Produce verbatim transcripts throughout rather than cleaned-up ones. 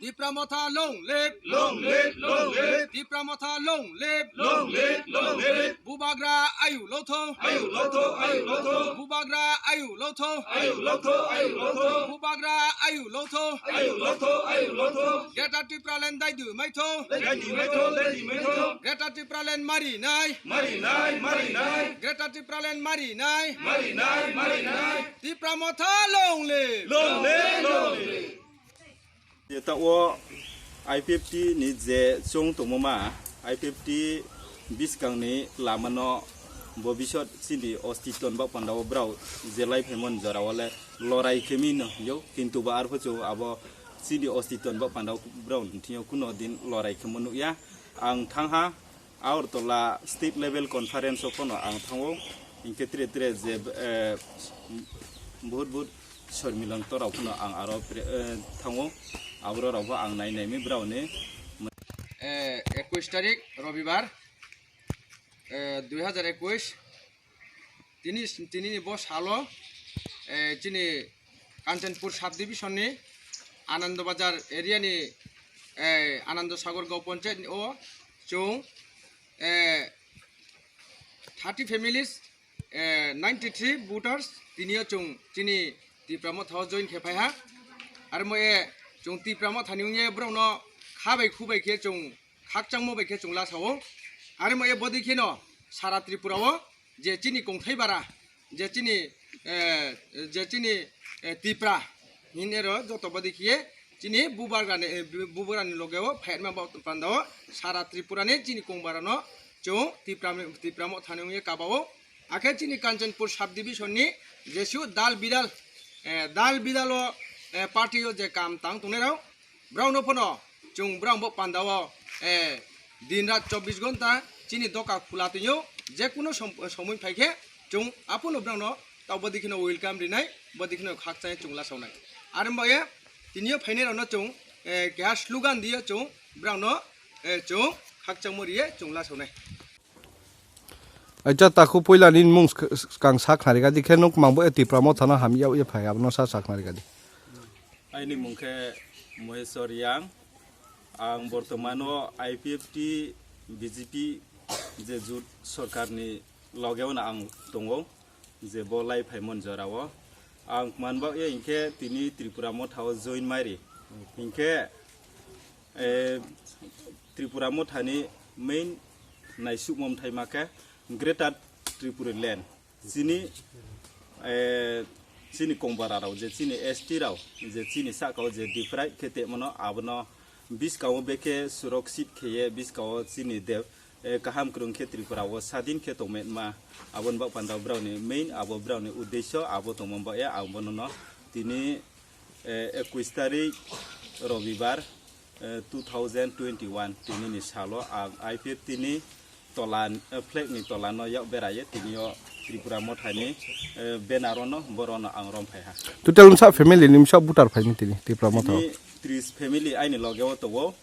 Tipra Motha long live. Long live, long live. Tipra Motha long live. Long live, long live. Bubagra ayu lotho. Ayu lotho, ayu lotho. Bubagra ayu lotho. Ayu lotho, ayu lotho. Bubagra ayu lotho. Ayu lotho, ayu lotho. Greater Tipraland daidu maitho. Daidu maitho, daidu maitho. Greater Tipraland mari nai. Mari nai, mari nai. Greater Tipraland mari nai. Mari nai, mari nai. Tipra Motha long live. Long live, long live. Je ta o I P F T ni je chwng tongmoma, I P F T bwskangni lamano bobisot chini ostitwni bak pandao brao je lai phaimon jorao le lorai khemi no yo, kintu ba arpho chwng abo chini ostitwni bak pandao brao thingyo kuno din lorai khemo nukya. Ang thangha Agartala state level conference o phano ang thango, hinkhe tre tre je, eh, buhut buhut sormilang torok phano ang aro pre-, eh, thango, aborok rokbo ang nai naimi brao ni. Eh, ekush tarik robibar, eh, dui hazar ekush, tini, tini ni bo salo, eh, chini Kanchanpur subdivision ni Anando Bazar area ni, eh, Anando Sagar Gaon Panchayat ni o chwng, eh, thirty families, eh, ninety three voters tini o chwng chini Tipra Motha o join khe phai ha. Armo e chwng Tipra Motha ni wngye borok no kha bai khu bai khe chwng khakchangma bai khe chwng lasa o. Armo e bodi khe no sara Tripura o je chini kongthai bara, je chini, eh, je chini, eh, Tipra hinero joto bodi khiye chini bubagrani, eh, bu-, bubagrani loge o phaima ba panda o sara Tripura ni chini kongbarano chwng Tipra, Tipra Motha ni wngye kaba o. Akhe chini Kanchanpur subdivision ni jesu dal bidal, eh, dal bidal o, eh, party o je kam tang tongnai rok, brao no phano chwng brao bo panda o, eh, din rat chobbish ghonta chini doka khula tongyo, je kuno som-, somoi phai khe chwng aphano brao no tao bodi kheno welcome rinai, bodi kheno khakchangma chwng lasaunai. Are bo ye tini o phainai rok no chwng, eh, keha slogan diyo chwng brao no, eh, chwng khakchangma riye chwng lasaunai. Acha takhuk puila ni mung sk-, skang sak khnari gadi khe nuk mangbo e Tipra Motha no hamya ye phai abono sa sak khnari gadi. Aini mung khe Moheswar Yang. Ang bortomano I P F T B J P je jut sorkar ni loge o ang tongo, je bo lai phaimon jora o. Ang manbak ye hinkhe tini Tripura Motha o join mairi. Hinkhe, eh, Tripura Motha ni main naisukmom thai ma khe Greater Tripura Land. Chini, eh, chini kongbara rao je chini S T rao je chini saka o je deprive khe te mano abono biskang o bekhe surakshit khe ye biskang o chini de, eh, kaham kwrwng khe Tripura o sadin khe tongma aboni bak panda brao ni main abo brao ni uddesho abo tongma ba ya ang bono no tini, eh, ekush tarik robibar, eh, two thousand twenty-one tini ni salo ang I P F T ni tola, eh, flag ni tola no yak beraye tini o Tripura Motha ni, eh, banner o no boro no ang rom phai ha. Total msa family ni msa voter phai ni tini Tripura Motha o? Tini tris family aini loge o tongo,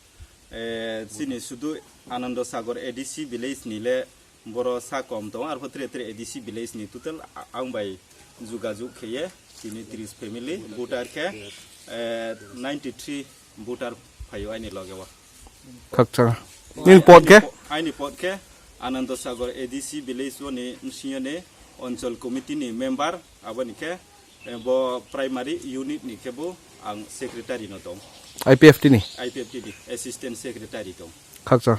eh, chini sudu Anando Sagar A D C village ni le boro sa kom tongo, arpho tre tre A D C village ni total a-, ang bai jugajug khe ye tini tris family voter khe, eh, ninety three voter phaio aini loge o. Khakchang. Nini pod khe? Aini pod khe Anando Sagar A D C village o ni msing yo ni Anchal committee ni member aboni khe, eh, bo primary unit ni khe bo ang secretary no tong. I P F T ni? I P F T ni assistant secretary tong. Khakchang.